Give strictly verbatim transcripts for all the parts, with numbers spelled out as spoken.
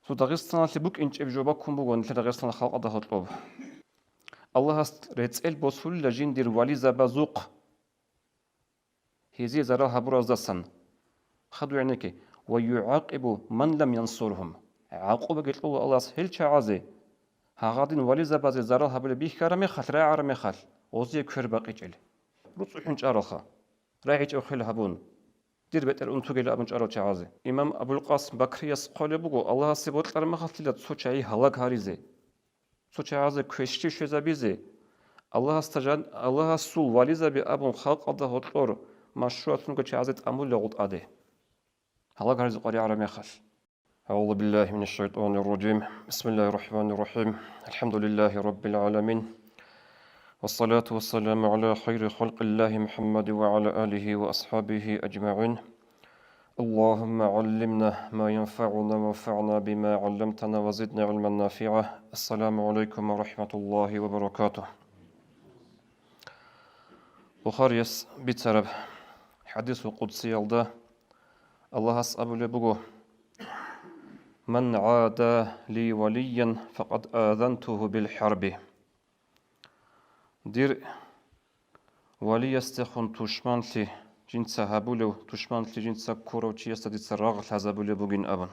Цо Дагъистаналъе букӀинчӀеб жо баккун буго нилъер Дагъистаналъ халкъалда гьоркьоб. Аллагьас рецӀел босулила жиндир вализабазухъ гьезие зарал гьабураздасан. Хадугьинеке, «Ва югӀакъибу ман лам янсургьум». ГӀакъубаги кьола Аллагьас гьел чагӀазе, гьагъадин вализабазе зарал гьабулеб бихьараб мехалъ, рагӀараб мехалъ, гъозие квер бакъичӀел. РуцӀцӀухӀун чӀаралха, рагӀичӀев хвел гьабун, дир бетӀер унтугел абун чӀарал чагӀазе. Имам Абулкъасим Бакрияс хъвалеб буго, Аллагьасе бокьараб мехалъила цо чагӀи гьалаг гьаризе, цо чагӀазе квешлъи щвезабизе, Аллагьасда жан-, Аллагьасул вализаби абун халкъалда гьоркьор машгьуратлъунго чагӀазе тӀамулел гъутӀаде. Гьалаг гьаризе къваригӀараб мехалъ. أعوذ بالله من الشيطان الرجيم. بسم الله الرحمن الرحيم. الحمد لله رب العالمين. والصلاة والسلام على خير خلق الله محمد وعلى آله وأصحابه أجمعين. اللهم علمنا ما ينفعنا وانفعنا بما علمتنا وزدنا علما نافعا. السلام عليكم ورحمة الله وبركاته. Бухарияс бицараб хӀадисул къудсиялда Аллагьас абулеб буго: «Ман гӀада ли валиян, факъад азантугьу бил хӀарби». Дир валиясдехун тушманлъи жинца гьабулев, тушманлъи жинца ккурав чиясда дица рагъ лъазабулеб бугин абун.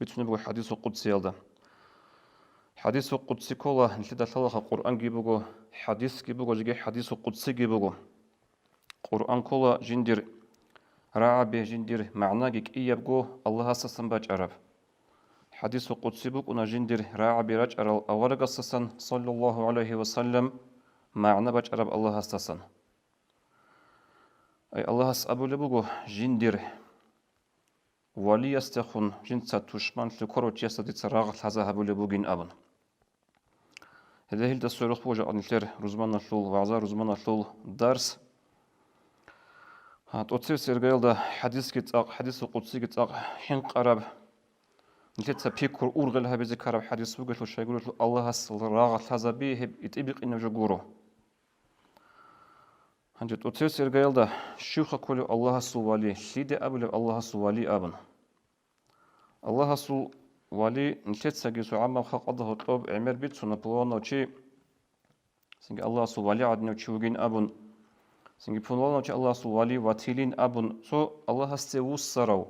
Бицунеб буго хӀадисул къудсиялда. ХӀадисул къудси ккола, нилъеда лъалаха, Къуръанги буго, хӀадисги буго, жеги хӀадисул къудсиги буго. Къуръан ккола жиндир рагӀаби, жиндир магӀнаги кӀиябго Аллагьасдасан бачӀараб. ХӀадисул къудси букӀуна жиндир рагӀаби рачӀарал аварагасдасан, саллаллагьу гӀалайгьи ва саллам, магӀна бачӀараб Аллагьасдасан. Ай, Аллагьас абулеб буго, жиндир валиясдехун жинца тушманлъи ккурав чиясда дица рагъ лъаза гьабулеб бугин абун. Гьеле гьелда сверухъ буго жакъа нилъер рузманалъул, вагӀза-рузманалъул дарс. Гьа, тӀоцебесеб иргаялда хӀадисги цӀакъ, хӀадисул къудсиги цӀакъ хӀинкъараб, нилъеца пикру ургъел гьабизе ккараб хӀадис бугелъул, щайгурелъул Аллагьас рагъ лъазаби гьеб итӀибикъинаб жо гуро. Гьанже тӀоцебесеб иргаялда щивха кколев Аллагьасул вали, лъиде абулеб Аллагьасул вали абун. Аллагьасул вали нилъецаги цо гӀаммаб халкъалда гьоркьоб гӀемер бицуна, пуланав чи, цинги Аллагьасул вали гӀадинав чи вугин абун, цинги пуланав чи Аллагьасул вали ватилин абун, цо Аллагьасде вуссарав,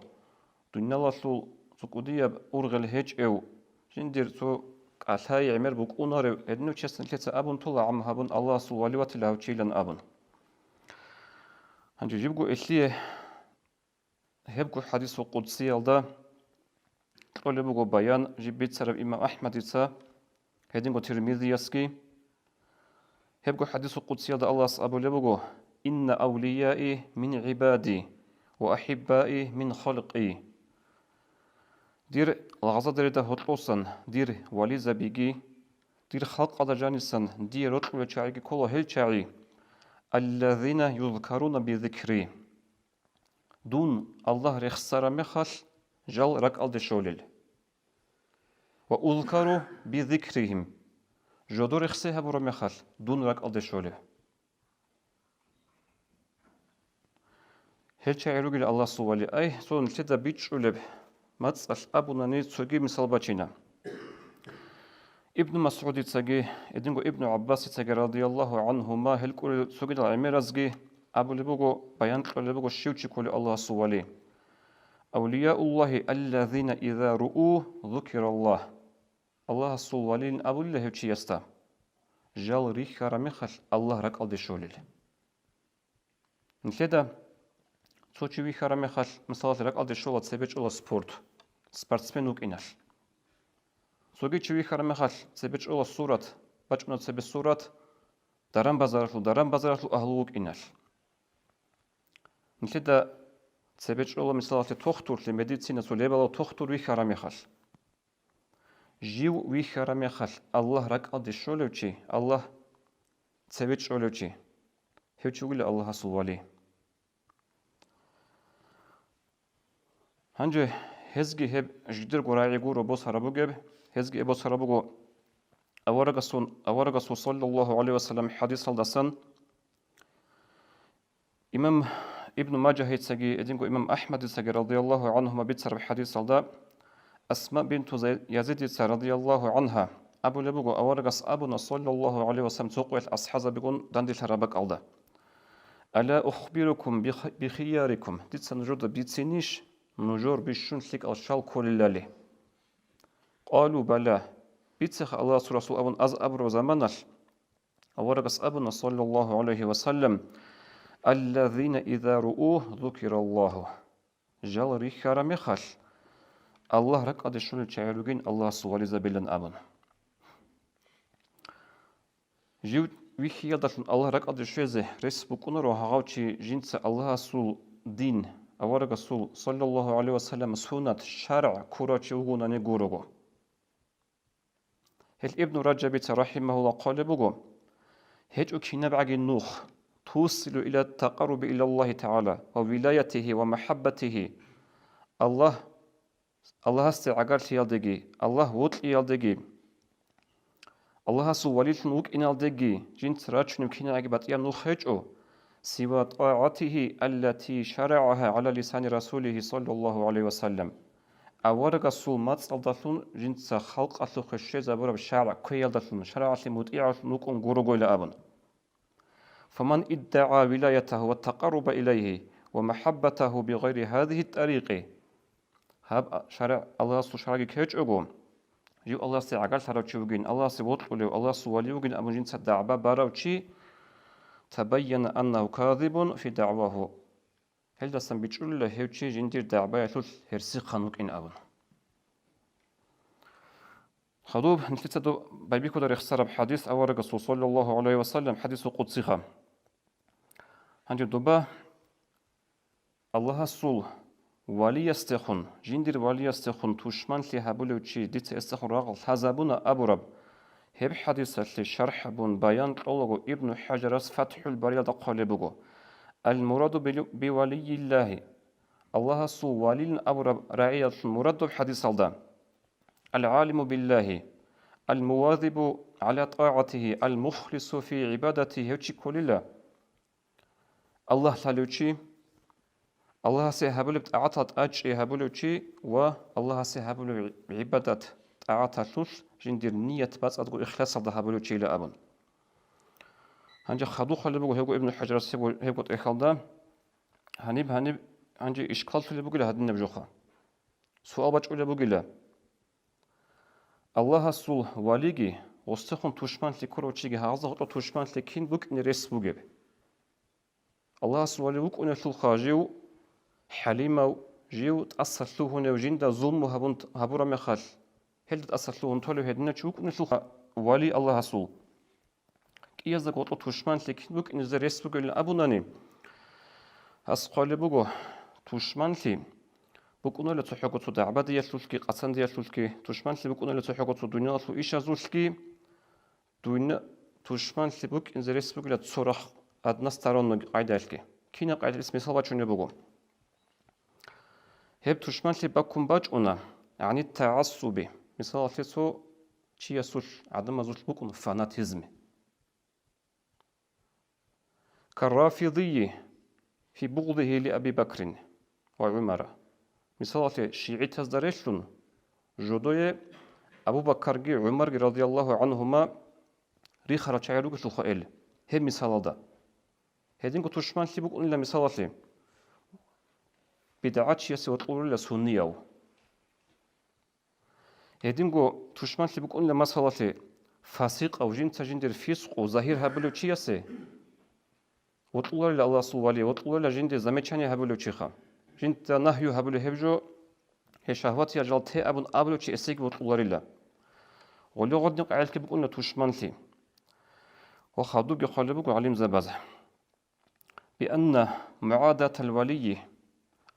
дуниялалъул цо кӀудияб ургъел гьечӀев, жиндир цо кӀалъай гӀемер букӀунарев гьединав чиясда нилъеца абун тола, гӀамма гьабун Аллагьасул вали ватила гьав чилан абун. Гьанже жибго элъие гьебго хӀадисул къудсиялда кьолеб буго баян жиб бицараб имам АхӀмадица, гьединго Тирмизиясги. Гьебго хӀадисул къудсиялда Аллагьас абулеб буго: «Инна авлияи мин гӀибади ва ахӀиббаи мин халкъи». Дир лагъзадерида гьоркьосан дир вализабиги, дир халкъалда жанисан дие рокьулел чагӀиги ккола гьел чагӀи, «аллазина юзкаруна би зикри». Дун Аллагь рехсараб мехалъ, жал ракӀалде щолел. «Ва узкару би зикригьим», жодор рехсей гьабураб мехалъ, дун ракӀалде щолеб. Гьел чагӀи ругел Аллагьасул вали. Ай, цо нилъеда бичӀчӀулеб мацӀалъ абунани цоги мисал бачина. Ибну МасгӀудицаги, гьединго Ибну ГӀаббасицаги, радияллагьу гӀангьума, гьел кӀурел цогидал гӀемеразги абулеб буго, баян кьолеб буго щив чи кколев Аллагьасул вали: «Авлияуллагьи аллазина иза руу зукираллагь». Аллагьасул валилин абулила гьев чиясда, жал рихьараб мехалъ Аллагь ракӀалде щолел. Нилъеда цо чи вихьараб мехалъ, мисалалъе, ракӀалде щола, цебе чӀола спорт, спортсмен вукӀиналъ. Цоги чи вихьараб мехалъ, цебе чӀола сурат, бачӀуна цебе сурат, даран-базаралъул, даран-базаралъул агьлу вукӀиналъ. Нилъеда цебе чӀола, мисалалъе, тохтурлъи, медицина, цо лебалав тохтур вихьараб мехалъ. Жив вихьараб мехалъ Аллагь ракӀалде щолев чи, Аллагь цеве чӀолев чи, гьев чи вугила Аллагьасул вали. Гьанже гьезги гьеб жидерго рагӀи гуро босараб бугеб, гьезги гьеб босараб буго аварагасул, аварагасул саллаллагьу гӀалайгьи ва саллам хӀадисалдасан. Имам Ибну Мажагьицаги, гьединго имам АхӀмадицаги, радияллагьу гӀангьума, бицараб хӀадисалда: Асма бинту Зай-, Язидица радияллагьу гӀангьа абулеб буго, аварагас абуна, саллаллагьу гӀалайгьи ва саллам, цо къоялъ асхӀабзабигун данделъараб бакӀалда: «Ала ухбирукум бих-, бихиярикум, дица нужеда бицинищ, нужер бищун лъикӀал щал кколелали?» Къалу: «Бала, бицеха, Аллагьасул Расул», — абун аз абураб заманалъ, аварагас абуна, саллаллагьу гӀалайгьи ва саллам: «Аллазина иза руу зукираллагьу». Жал рихьараб мехалъ, Аллагь ракӀалде щолел чагӀи ругин Аллагьасул вализабилан абун. Жив вихьиялдалъун Аллагь ракӀалде щвезе рес букӀунаро гьагъав чи, жинца Аллагьасул дин, аварагасул, саллаллагьу гӀалайгьи ва саллам, суннат, шаргӀ ккурав чи вугони гурого. Гьел Ибну Раджабица, рахӀимагьуллагь, хъвалеб буго: «ГьечӀо кинабгӀаги нух, тусилу иля такъарруби илаллагьи тагӀала ва вилаятигьи ва махӀаббатигьи», Аллагь, Аллагьасде гӀагарлъиялдеги, Аллагь вокьиялдеги, Аллагьасул валилъун вукӀиналдеги жинца рачунеб кинабгӀаги батӀияб нух гьечӀо, сива тӀагӀатигьи аллати шарагӀагьа гӀала лисани расулигьи, саллаллагьу гӀалайгьи ва саллам. Аварагасул мацӀалдалъун жинца халкъалъухъе щвезабураб шаргӀ кквеялдалъун, шаргӀалъе мутӀигӀавлъун вукӀун гурогойила абун. «Фаман иддагӀа вилаятагьу ва такъарруба илайгьи ва махӀаббатагьу бигъайри гьазигьи тӀарикъи». Гьаб а-, шаргӀ Аллагьасул шаргӀги ккечӀого, жив Аллагьасде гӀагарлъарав чи вугин, Аллагьасе вокьулев, Аллагьасул вали вугин абун жинца дагӀба барав чи, «табайяна аннагьу казибун фи дагӀвагьу». Гьелдасан бичӀчӀулила гьев чи жиндир дагӀбаялъулъ гьерсихъан вукӀин абун. Хадуб нилъеца доб байбихьуда рехсараб хӀадис, аварагасул, саллаллагьу гӀалайгьи ва саллам, хӀадисул къудсиха. Гьанже доба Аллагьасул валиясдехун, жиндир валиясдехун тушманлъи гьабулев чи дица гьесдехун рагъ лъазабуна абураб гьеб хӀадисалъе шархӀ гьабун баян кьолаго Ибну ХӀажарас ФатхӀул Бариялда хъвалеб буго: «Ал-мураду бил-, бивалийиллагьи», Аллагьасул валилин абураб рагӀиялъул мурад доб хӀадисалда: «Ал-гӀалиму биллагьи, ал-мувазибу гӀала тӀагӀатигьи, ал-мухлису фи гӀибадатигьи», гьев чи кколила. Аллагь лъалев чи, Аллагьасе гьабулеб тӀагӀатал тӀадчӀей гьабулев чи ва Аллагьасе гьабулеб гӀибадат, тӀагӀаталъулъ жиндир ният бацӀцӀадго ихласалда гьабулев чийила абун. Гьанже хадуб хъвалеб буго гьебго Ибну ХӀажарас гьебго, гьебго тӀехьалда. Гьаниб, гьаниб, гьанже ишкаллъулеб бугила гьадинаб жоха. Суал бачӀулеб бугила: Аллагьасул валиги, гъосдехун тушманлъи ккурав чиги гьагъазда гъоркьо тушманлъи кин букӀине рес бугеб? Аллагьасул вали вукӀунелъулха жив хӀалимав, жив тӀаса лъугьунев, жинда зулму гьабун, гьабураб мехалъ, гьелда тӀаса лъугьун толев гьединав чи вукӀунелъулха вали Аллагьасул. КӀиязда гъоркьо тушманлъи кин букӀине рес бугилан абунани, гьас хъвалеб буго: тушманлъи букӀунарила цохӀого цо дагӀбадиялъулъги, къацандиялъулъги, тушманлъи букӀунарила цохӀого цо дуниялалъул ишазулъги, дуня-, тушманлъи букӀине рес бугила цо рахъ, односторонний къайдалъги. Кинаб къайдалъ мисал бачунеб буго. Гьеб тушманлъи баккун бачӀуна, гӀани тагӀассуби, мисалалъе цо чиясулъ, гӀадамазулъ букӀун фанатизми. Каррафидийи фи бугъдигьи ли Аби Бакрин ва ГӀумара. Мисалалъе, шигӀитазда релълъун, жодое Абу Бакарги ГӀумарги радияллагьу гӀангьума рихарал чагӀи ругелъулха эл, гьеб мисалалда. Гьединго тушманлъи букӀунила мисалалъе, бидгӀачиясе вокьуларила суннияв. Гьединго тушманлъи букӀунила масалалъе, фасикъав, жинца жиндир фискъу загьир гьабулев чиясе вокьуларила Аллагьасул вали, вокьуларила жинде замечание гьабулев чиха. Жинда нагью гьабулев гьеб жо, гьеб шагьватиял жал те абун абулев чи эсеги вокьуларила. Гъоле гъодин къагӀилъи букӀуна тушманлъи. Ва хадубги хъвалеб буго гӀалимзабаз. Бианна мугӀадатал валийи,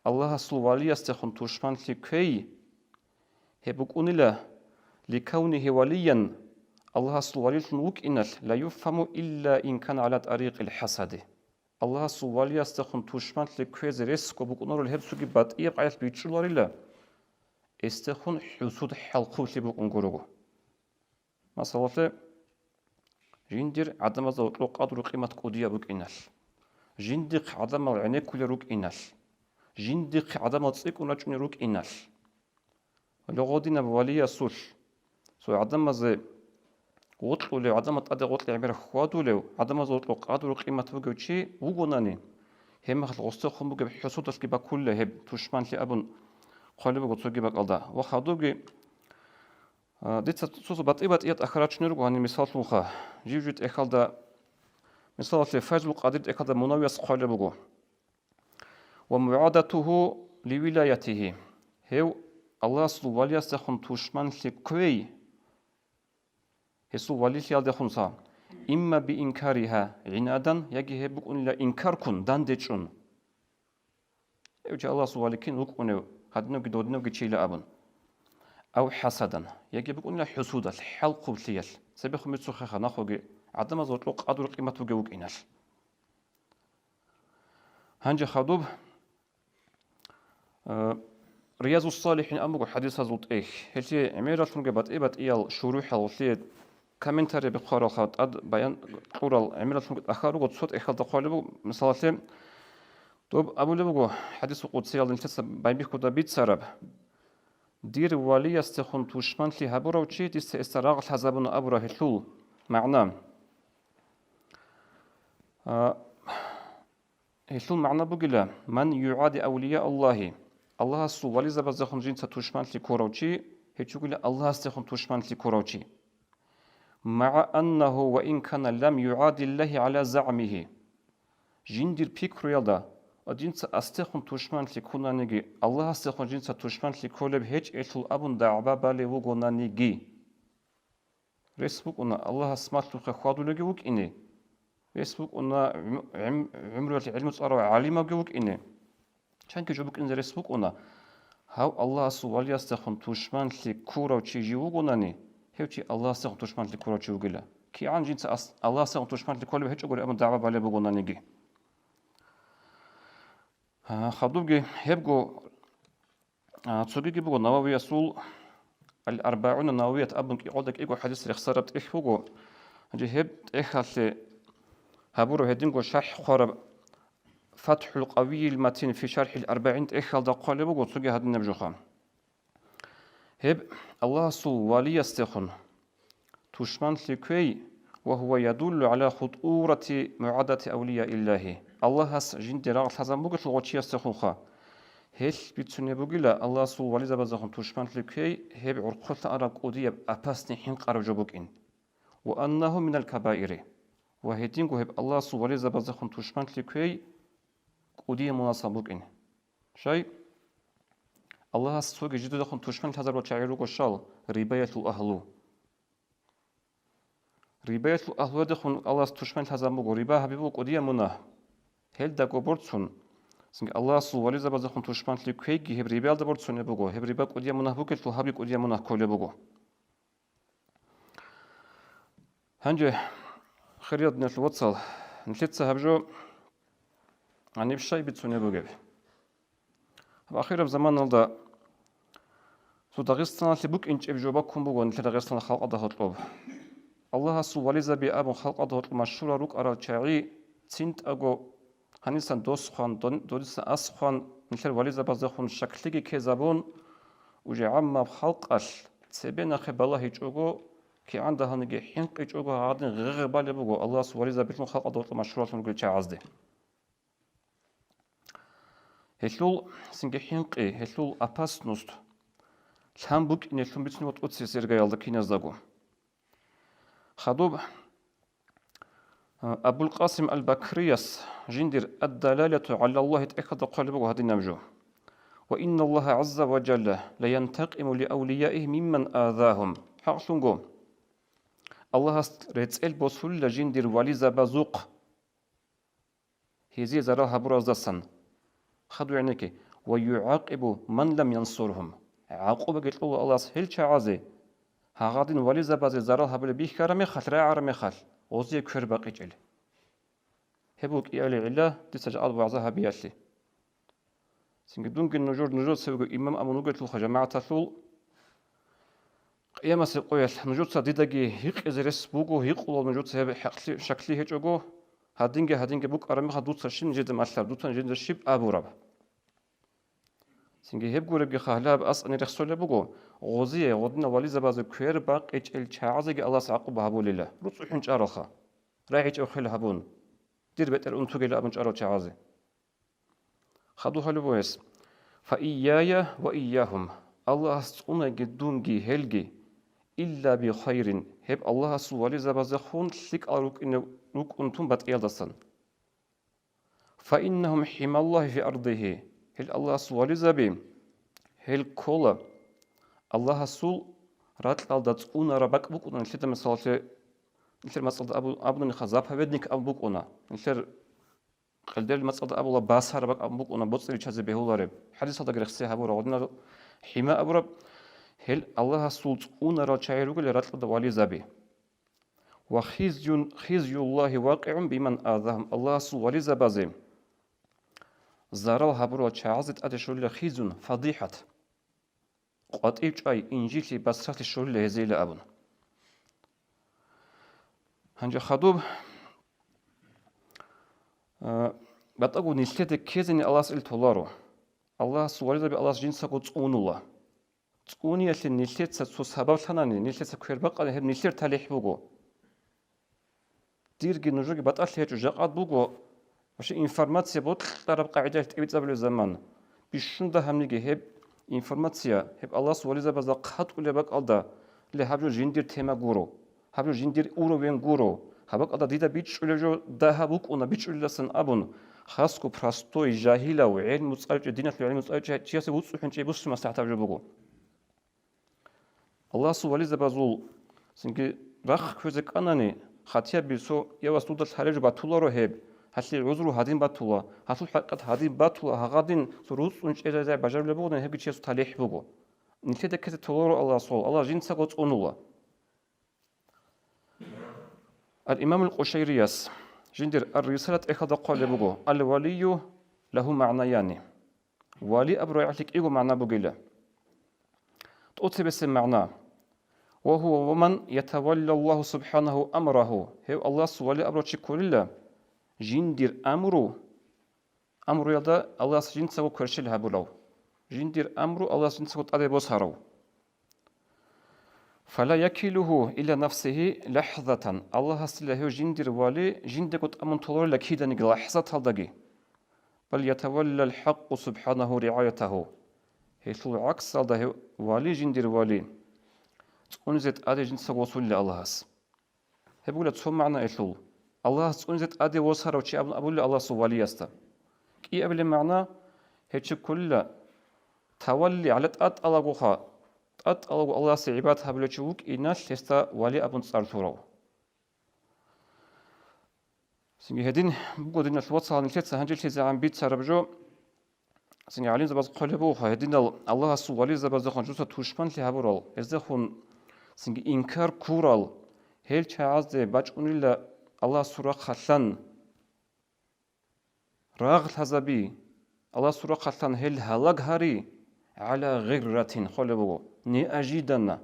Аллагьасул валиясдехун тушманлъи кквей, гьеб букӀунила, ликавнигьи валиян, Аллагьасул валилъун вукӀиналъ, ла юфгьаму илла ин кана гӀала тӀарикъил хӀасади. Аллагьасул валиясдехун тушманлъи кквезе ресго букӀунарул гьеб цоги батӀияб къайдалъ бичӀчӀуларила, эсдехун хӀусуд хӀалхулъи букӀун гурого. Масалалъе, жиндир гӀадамазда гьоркьоб къадру-къимат кӀудияб букӀиналъ, жиндихъ гӀадамал гӀенеккулел рукӀиналъ, жиндихъ гӀадамал цӀикӀкӀун рачӀунел рукӀиналъ, Гьеле гъодинаб валиясулъ цо гӀадамазе гъоркьулев, гӀадамал тӀаде гъоркье гӀемер хьвадулев, гӀадамазда гъоркьо къадру-къимат бугев чи вугонани, гьеб мехалъ гъосдехун бугеб хӀусудалъги баккулила гьеб тушманлъи абун хъвалеб буго цоги бакӀалда. Ва хадубги, а, дица цо-цо батӀи-батӀияб тӀахьал рачунел руго гьаниб мисаллъунха. Жив-жив тӀехьалда, мисалалъе, Файзул Къадир тӀехьалда Мунавияс хъвалеб буго: «Ва мугӀадатугьу ливилаятигьи». Гьев Аллагьасул валиясдехун тушманлъи кквей, гьесул валилъиялдехунса, имма биинкаригьа гӀинадан, яги гьеб букӀунила инкарккун, дандечӀун. Гьев чи Аллагьасул вали кин вукӀунев, гьадинавги додинавги чийила абун. Ав хӀасадан, яги букӀунила хӀусудалъ, хӀалхъублъиялъ, цебехун бицухъеха нахъоги гӀадамаз гъоркьо къадру-къимат бугев вукӀиналъ. Гьанже хадуб, э, Риязус-СалихӀин абун буго хӀадисазул тӀехь. Гьелъие гӀемералъунги батӀи-батӀиял шурухӀал, гьелъие комментарий бихъаралха, тӀад баян кьурал гӀемералъунги тӀахьал руго, цо тӀехьалда хъвалеб буго, мисалалъе, доб абулеб буго хӀадисул къудсиялда нилъеца байбихьуда бицараб: «Дир валиясдехун тушманлъи гьабурав чи дица гьесда рагъ лъазабуна», абураб гьелъул магӀна. А, Гьелъул магӀна бугила: «Ман югӀади авлия Аллагьи», Аллагьасул вализабаздехун жинца тушманлъи ккурав чи, гьев чи вугила Аллагьасдехун тушманлъи ккурав чи. «МагӀа аннагьу ва ин кана лам югӀадиллагьи гӀала загӀмигьи». Жиндир пикруялда, жинца асдехун тушманлъи ккунаниги, Аллагьасдехун жинца тушманлъи кколеб гьечӀелъул абун дагӀба балев вугонаниги. Рес букӀуна, Аллагьас малъухъе хьвадулевги вукӀине. Рес букӀуна, гӀум-, гӀум-, гӀумруялъ гӀилму цӀарав гӀалимавги вукӀине. Чанги жо букӀине рес букӀуна, гьав Аллагьасул валиясдехун тушманлъи ккурав чи жив вугонани, гьев чи Аллагьасдехун тушманлъи ккурав чи вугила. КигӀан жинца ас-, Аллагьасдехун тушманлъи кколеб гьечӀогури абун дагӀба балеб бугонаниги. А, хадубги гьебго А, цогиги буго Нававиясул, Ал-АрбагӀуна Нававият абун кӀикъоялда кӀиго хӀадис рехсараб тӀехь буго. Гьанже гьеб тӀехьалъе гьабураб гьединго шархӀ хъвараб ФатхӀул Къавийил Матин фи ШархӀил АрбагӀин тӀехьалда хъвалеб буго цоги гьадинаб жоха. Гьеб Аллагьасул валиясдехун тушманлъи кквей, ва гьува ядуллу гӀала хутӀурати мугӀадати авлияиллагьи. Аллагьас жинде рагъ лъазан бугелъул гъочиясдехунха. Гьелъ бицунеб бугила Аллагьасул вализабаздехун тушманлъи кквей, гьеб гӀурхъулъа араб кӀудияб апасни хӀинкъараб жо букӀин. Ва аннагьу минал кабаири. Ва гьединго гьеб Аллагьасул вализабаздехун тушманлъи кквей кӀудияб мунагьал букӀин. Щай? Аллагьас цоги жидедехун тушман лъазарал чагӀи руго щал, рибаялъул агьлу. Рибаялъул агьлуялдехун Аллагьас тушман лъазан буго, риба гьабиб буго кӀудияб мунагь. Гьелдаго борцун, цинги Аллагьасул вализабаздехун тушманлъи кквейги гьеб рибаялда борцунеб буго, гьеб риба кӀудияб мунагь бугелъул гьабги кӀудияб мунагь кколеб буго. Гьанже, хириял диналъул вацал, нилъеца гьаб жо гьаниб щай бицунеб бугеб? Гьаб ахираб заманалда цо Дагъистаналъе букӀинчӀеб жо баккун буго нилъер Дагъистаналъ халкъалда гьоркьоб. Аллагьасул вализаби абун халкъалда гьоркьоб машгьурал рукӀарал чагӀи цинтӀаго Гьанисан дос хъван, дон-, додисан ас хъван, нилъер вализабаздехун щаклъиги ккезабун, уже гӀаммаб халкъалъ цебе нахъе балагьичӀого, кигӀан дагьаниги хӀинкъичӀого гьадин гъегъ балеб буго Аллагьас вализабилъун халкъалда гьоркьоб машгьуралъун ругел чагӀазде. Гьелъул цинги хӀинкъи, гьелъул опасность лъан букӀинелъун бицунеб тӀоцебесеб иргаялда киназдаго. Хадуб, а, Абул Къасим Ал-Бакрияс жиндир Ад-Далалату гӀала Аллагьи тӀехьалда хъвалеб буго гьадинаб жо: «Ва инна Аллагьа гӀазза ва жалла ла янтакъиму ли авлияигьи мимман азагьум». ХӀакълъунго, Аллагьас рецӀел босулила жиндир вализабазухъ. Гьезие зарал гьабураздасан. Хадур гӀенекке: «Ва югӀакъибу ман лам янсургьум». ГӀакъубаги кьола Аллагьас гьел чагӀазе, гьагъадин вализабазе зарал гьабулеб бихьараб мехалъ, рагӀараб мехалъ, гъозие квер бакъичӀел. Гьеб буго кӀиабилеб гӀилла дица жакъа вагӀза гьабиялъе. Цинги дунги нужер, нужер цевего имам абун вугелъулха жамагӀаталъул, Къиямасеб къоялъ нужеца дидаги гьикъизе рес буго, гьикъулал нужеца гьеб хӀакълъи-, щаклъи гьечӀого, гьадинги-гьадинги букӀараб мехалъ дуца щиб нижеда малъараб, дуца нижеда щиб абураб? Цинги гьеб гуребги хъалаб асани рехсолеб буго, гъозие, гъодинал вализабазе квер бакъичӀел чагӀазеги Аллагьас гӀакъуба гьабулила, руцӀцӀухӀун чӀаралха, рагӀичӀев хел гьабун, дир бетӀер унтугейилан абун чӀарал чагӀазе. Хадуб гьалеб бугес: «Фа ияя ва иягьум», Аллагьас цӀунайги дунги гьелги, илла би хайрин, гьеб Аллагьасул вализабазехун лъикӀал рукӀине-, рукӀун тун батӀиялдасан. «Фа иннагьум хӀималлагьи фи ардигьи», гьел Аллагьасул вализаби, гьел ккола Аллагьасул ракьалда цӀунараб бакӀ букӀуна нилъеда, мисалалъе, нилъер мацӀалда абу-, абуниха заповедник абун букӀуна, нилъер къелдерил мацӀалда абула басараб бакӀ абун букӀуна, боцӀи риччазе бегьулареб, хӀадисалдаги рехсей гьабураб, гъодинал хӀима абураб, гьел Аллагьасул цӀунарал чагӀи ругел ракьалда вализаби. «Ва хизюн, хизюллагьи вакъигӀун биман азагьум», Аллагьасул вализабазе зарал гьабурал чагӀазе тӀаде щолила хизюн, фадихӀат, къватӀив чӀвай, инжитлъи, басралъи щолила гьезейила абун. Гьанже хадуб, а, батӀаго нилъеда ккезени Аллагьас ил толаро. Аллагьасул вализаби Аллагьас жинцаго цӀунула. ЦӀуниялъе нилъеца цо сабаблъанани, нилъеца квер бакъани, гьеб нилъер талихӀ буго. Дирги нужеги батӀалъи гьечӀо, жакъа буго, вообще, информация бокьараб къагӀидаялъ тӀибитӀабулеб заман. Бищун дагьабниги гьеб информация, гьеб Аллагьас вализабазда хъатӀулеб бакӀалда, ле, гьаб жо жиндир тема гуро, гьаб жо жиндир уровень гуро, гьаб бакӀалда дида бичӀчӀулеб жо дагьаб букӀуна, бичӀчӀулелдасан абун, хасго простой, жагьилав, гӀелму цӀалчӀев, диналъул гӀелму цӀалчӀев чиясе вуцӀцӀухӀун чӀей буссин маслахӀат гьаб жо буго. Аллагьасул вализабазул цинги рахъ кквезе кӀанани, хатияб бисо явас дуда лъалеб жо батуларо гьеб, гьалъие гӀузру гьадин батула, гьалъул хӀакъикъат гьадин батула, гьагъадин цо руцӀцӀун чӀезазе бажарулеб бугони, гьебги чиясул талихӀ буго. Нилъеда ккезе толаро Аллагьасул, Аллагь жинцаго цӀунула. Ал-Имамул Къушайрияс жиндир Ар-Рисала тӀехьалда хъвалеб буго: «Ал-валию лагьу магӀнаяни». Вали абураб гӀараблъи кӀиго магӀна бугила. ТӀоцебесеб магӀна: «Ва гьува ва ман ятавалла Аллагьу субхӀанагьу амрагьу», гьев Аллагьасул вали абурав чи кколила, жиндир амру, амруялда Аллагьас жинцаго кверщел гьабурав, жиндир амру Аллагьас жинцаго тӀаде босарав. «Фала якилугьу иля нафсигьи лахӀзатан», Аллагьасила гьев жиндир вали жиндаго тӀамун толарила киданиги лахӀзаталдаги. «Бал ятаваллал хӀакъу субхӀанагьу ригӀаятагьу». Гьелъул гӀаксалда гьев вали, жиндир вали, цӀунизе тӀаде жинцаго восулила Аллагьас. Гьеб бугила цо магӀна гьелъул: Аллагьас цӀунизе тӀаде восарав чи абун абулила Аллагьасул валиясда. КӀиабилеб магӀна: гьев чи кколила тавалли гӀала тӀатӀалагоха, тӀатӀалаго Аллагьасе гӀибадат гьабулев чи вукӀиналъ гьесда вали абун цӀар лъурав. Цинги гьедин буго, диналъул вацал, нилъеца гьанже лъизегӀан бицараб жо. Цинги гӀалимзабаз хъвалеб бугоха, гьединал Аллагьасул вализабаздехун жуса тушманлъи гьабурал, гьездехун цинги инкар ккурал, гьел чагӀазде бачӀунила Аллагьасул рахъалъан рагъ лъазаби, Аллагьасул рахъалъан гьел гьалаг гьари, гӀала гъирратин хъвалеб буго, неожиданно,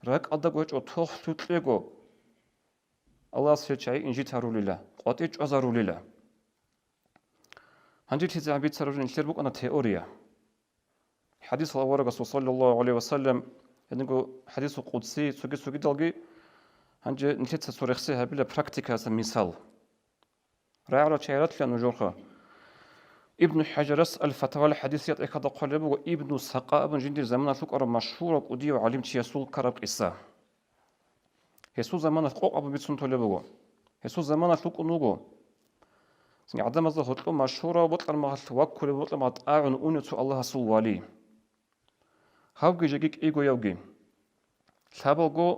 ракӀалдаго гьечӀо, тохлъукьего Аллагьас гьел чагӀи инжит гьарулила, къватӀир чӀвазарулила. Гьанже лъизегӀан бицараб жо нилъер букӀана теория. ХӀадисал аварагасул, саллаллагьу гӀалайгьи ва саллам, гьединго хӀадисул къудси, цоги-цогидалги, гьанже нилъеца цо рехсей гьабила практикаялъа мисал. РагӀарал чагӀи ратила нужерха. Ибну ХӀажарас Ал-Фатавал хӀадисият тӀехьалда хъвалеб буго Ибну Сакъа абун жиндир заманалъ вукӀарав машгьурав кӀудияв гӀалимчиясул ккараб къиса. Гьесул заманалъ къокъ абун бицун толеб буго. Гьесул заманалъ вукӀун вуго. Цинги гӀадамазда гьоркьоб машгьурав, бокьараб мехалъ ваккулев, бокьараб мехалъ тӀагӀун унев цо Аллагьасул вали. Гьавги жеги кӀигоявги. Лъабалго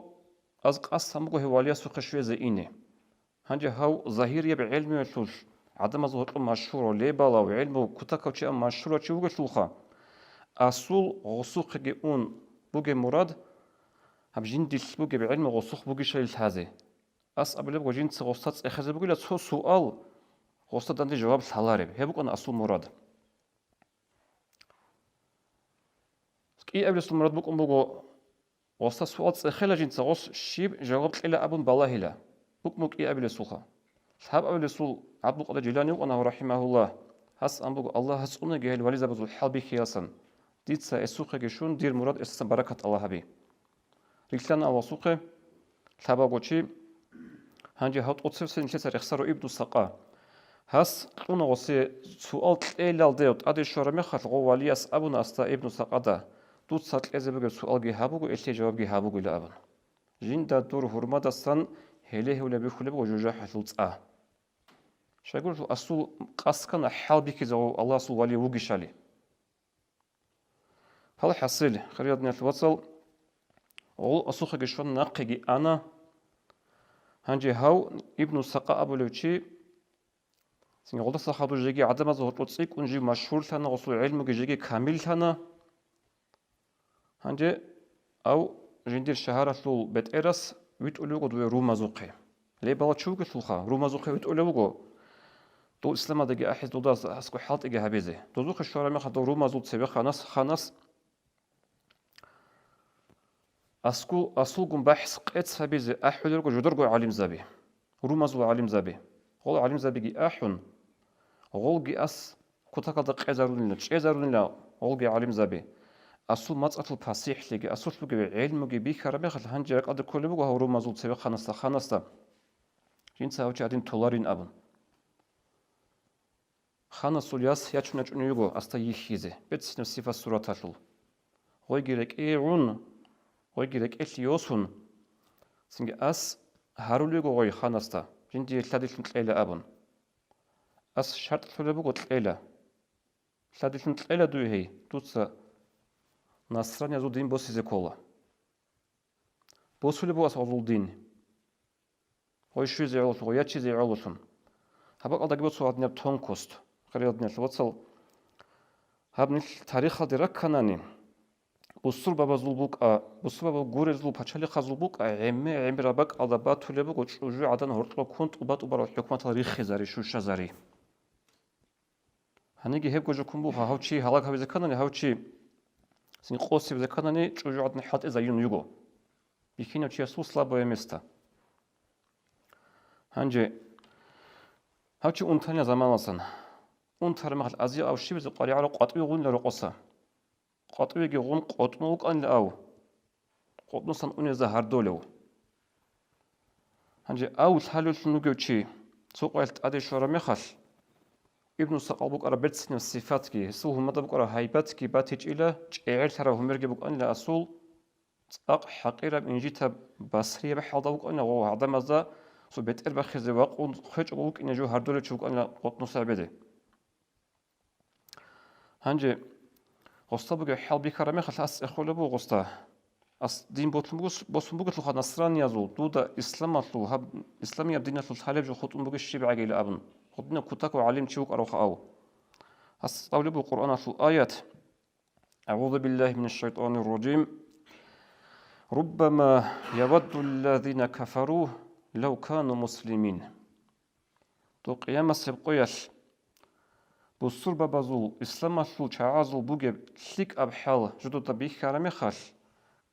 аз къасан буго гьев валиясухъе щвезе ине. Гьанже гьав загьирияб гӀелмуялъулъ гӀадамазда гьоркьоб машгьурав, лебалав, гӀелму кутакав чи абун машгьурав чи вугелъулха, асул гъосухъеги ун бугеб мурад, гьаб жиндилъ бугеб гӀелму гъосухъ бугищали лъазе. Ас абулебго, жинца гъоста цӀехезе бугила цо суал, гъоста данде жаваб лъалареб. Гьеб букӀана асул мурад. КӀиабилесул мурад букӀун буго, гъоста суал цӀехела жинца, гъос щиб жаваб кьела абун балагьила. БукӀун буго кӀиабилесулха. Лъабабилесул ГӀабдулкъадир Жилани вукӀана, рахӀимагьуллагь, гьас ан буго, Аллагьас цӀунаги гьел вализабазул хӀал бихьиялсан. Дица гьесухъеги щун, дир мурад эсасан баракат Аллагь гьаби. Рилълъана Аллагьасухъе лъабабго чи, гьанже гьав тӀоцевсин нилъеца рехсаро Ибну Сакъа. Гьас кьуна гъосе суал кьелалде тӀаде щвараб мехалъ, гъов валияс абуна асда Ибну Сакъада: «Дуца кьезе бугеб суалги гьаб буго, гьелъие жавабги гьаб бугила», – абун. Жинда дур гьурмадасан гьеле-гьевлеб бихьулеб буго жужахӀалъул цӀа. Щайгурелъул асул къасд ккана хӀал бихьизе гъов Аллагьасул вали вугищали. ПалхӀасил, хириял диналъул вацал, гъол асухъеги щвана, нахъеги ана. Гьанже гьав Ибну Сакъа абулев чи, цинги гъолдаса хадур жеги гӀадамазда гьоркьоб цӀикӀкӀун жив машгьурлъана, гъосул гӀелмуги жеги камиллъана. Гьанже гьав жиндир шагьаралъул бетӀерас витӀулев вуго дуе румазухъе. Лебала чи вугелъулха, румазухъе витӀулев вуго. Дов исламалдаги ахӀизе, дулдас аскӀо хӀалтӀиги гьабизе. Дозухъе щвараб мехалъ дов румазул цеве ханас, ханас аскӀул, асулгун бахӀс къец гьабизе ахӀулел руго жударго гӀалимзаби, румазул гӀалимзаби. Гъол гӀалимзабиги ахӀун, гъолги ас кутакалда къезарунила, чӀезарунила гъолги гӀалимзаби. Асул мацӀалъул пасихӀлъиги, асулъ бугеб гӀелмуги бихьараб мехалъ, гьанже ракӀалде кколеб буго гьав румазул цеве ханасда, ханасда, жинца гьав чи гьадин толарин абун. Ханасул яс ячун-ячун йиго асда йихьизе, берцинаб сифат-сураталъул. Гъойги рекӀее гӀун, гъойги рекӀелъе йосун, цинги ас гьарулего гъой ханасда, жиндие лъадилъун кьела абун. Ас шартӀ лъолеб буго кьела. Лъадилъун кьела дуе гьей, дуца насраниязул дин босизе ккола. Босулеб буго ас гъозул дин. Гъой щвезе гӀололъун, гъой ячезе гӀололъун. Гьаб бакӀалдаги босула гьадинаб тонкость, хириял диналъул вацал. Гьаб нилъ тарихалде ракканани, бусурбабазул букӀа, бусурбабазул гурезул пачалихъазул букӀа, гӀемер-гӀемераб бакӀалда батулеб буго чӀужугӀадан гьоркьоб ккун тӀубатӀубарал хӀукуматал риххизари, щущазари. Гьаниги гьебго жо ккун буго, гьав чи гьалаг гьавизе кканани, гьав чи цин къосизе кканани, чӀужугӀадан хӀалтӀизайин йиго. Бихьинав чиясул слабое место. Гьанже гьав чи унтанила заманалсан. Унтараб мехалъ азияб ав щибизе къваригӀараб къватӀиве гъунила рокъоса. КъватӀивеги гъун къотӀнул вукӀанила ав. КъотӀнусан унезда гьардолев. Гьанже ав лъалевлъун вугев чи цо къоялъ тӀаде щвараб мехалъ, Ибну Сакъал букӀараб берцинаб сифатги, гьесул гьумада букӀараб гьайбатги батичӀила, чӀегӀерлъараб гьумерги букӀанила асул, цӀакъ хӀакъираб, инжитаб, басрияб хӀалда вукӀанила гъов гӀадамазда цо бетӀер бахизе вакъун хвечӀого вукӀине жо гьардолев чи вукӀанила къотӀнуса гьабизе. Гьанже гъосда бугеб хӀал бихьараб мехалъ ас цӀехолеб буго гъосда. Ас дин ботлъун буго, босун бугелъулха насраниязул, дуда исламалъул, гьаб, исламияб диналъул лъалеб жо хутӀун бугищ щиб гӀагила абун, гъодинаб кутакав гӀалим чи вукӀаравха ав. Ас цӀалулеб буго Къуръаналъул аят: أعوذ بالله من الشيطان الرجيم. ربما يود الذين كفروا لو كانوا مسلمين. Дов къиямасеб къоялъ бусурбабазул, исламалъул чагӀазул бугеб лъикӀаб хӀал жодода бихьараб мехалъ,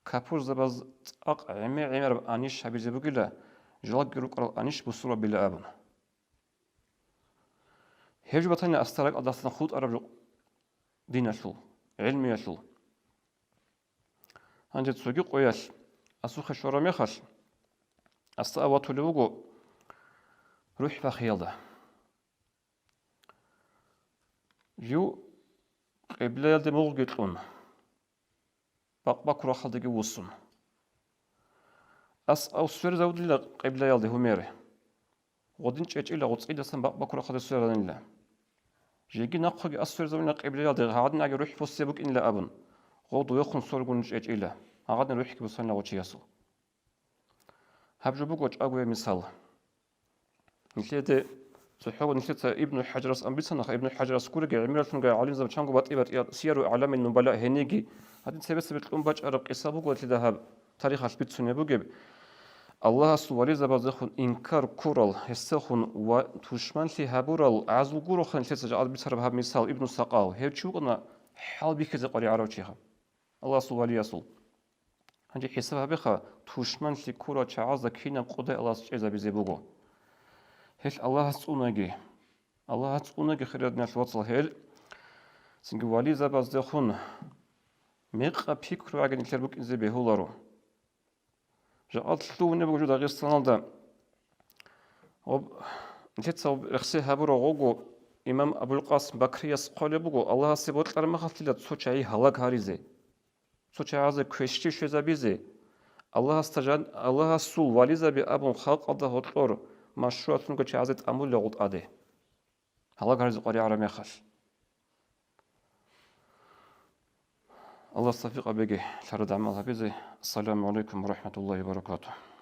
капурзабаз цӀакъ гӀемер-гӀемераб анищ гьабизе бугила, жалги рукӀарал анищ бусурбабила абун. Гьеб жо батани, асда ракӀалдасан хутӀараб жо диналъул, гӀелмиялъул. Гьанже цоги къоялъ асухъе щвараб мехалъ, асда аватулев вуго рухӀ бахиялда. Жив къиблаялде мугъги кьун, бакъбаккун рахъалдеги вуссун. Ас ав сверзавудила къиблаялде гьумер. Гъодин чӀечӀила гъоцӀидасан бакъбаккун рахъалде сверанила. Жеги нахъеги ас сверзавунила къиблаялде, гьагъадин аги рухӀ босизе букӀинила абун, гъов довехун соргун чӀечӀила, гьагъадин рухӀги босанила гъов чиясул. Гьаб жо буго чӀагояб мисал. Нилъеде цохӀого нилъеца Ибну ХӀажарас анбицанаха, Ибну ХӀажарас гуреги гӀемералъунги гӀалимзаб чанго батӀи-батӀияб Сияру ГӀаламин Нубала гьениги, гьадин цебе-цебе кьун бачӀараб къиса буго нилъеда гьаб тарихалъ бицунеб бугеб. Аллагьасул вализабаздехун инкар ккурал, гьесдехун ва тушманлъи гьабурал гӀазул гуроха нилъеца жакъа бицараб гьаб мисал Ибну Сакъал. Гьев чи вукӀана хӀал бихьизе къваригӀарав чи гьав. Аллагьасул валиясул. Гьанже хӀисаб гьабеха, тушманлъи ккурал чагӀазда кинаб къодай Аллагьас чӀезабизе буго. Гьел Аллагьас цӀунаги, Аллагьас цӀунаги, хириял диналъул вацал, гьел цинги вализабаздехун Мекъа пикру гӀаги нилъер букӀине бегьуларо. Жакъа лъугьунеб буго жо Дагъистаналда. Об-, нилъеца об рехсей гьабурав гъого имам Абулкъасим Бакрияс хъвалеб буго, Аллагьасе бокьараб мехалъила цо чагӀи гьалаг гьаризе, цо чагӀазе квешлъи щвезабизе, Аллагьасда жан-, Аллагьасул вализаби абун халкъалда гьоркьор машгьуратлъунго чагӀазе тӀамулел гъутӀаде. Гьалаг гьаризе къваригӀараб мехалъ. Аллагьас тавфикъ гьабеги, лъарад гӀамал гьабизе. Ассаламу гӀалайкум ва рахӀматуллагьи ва баракатугь.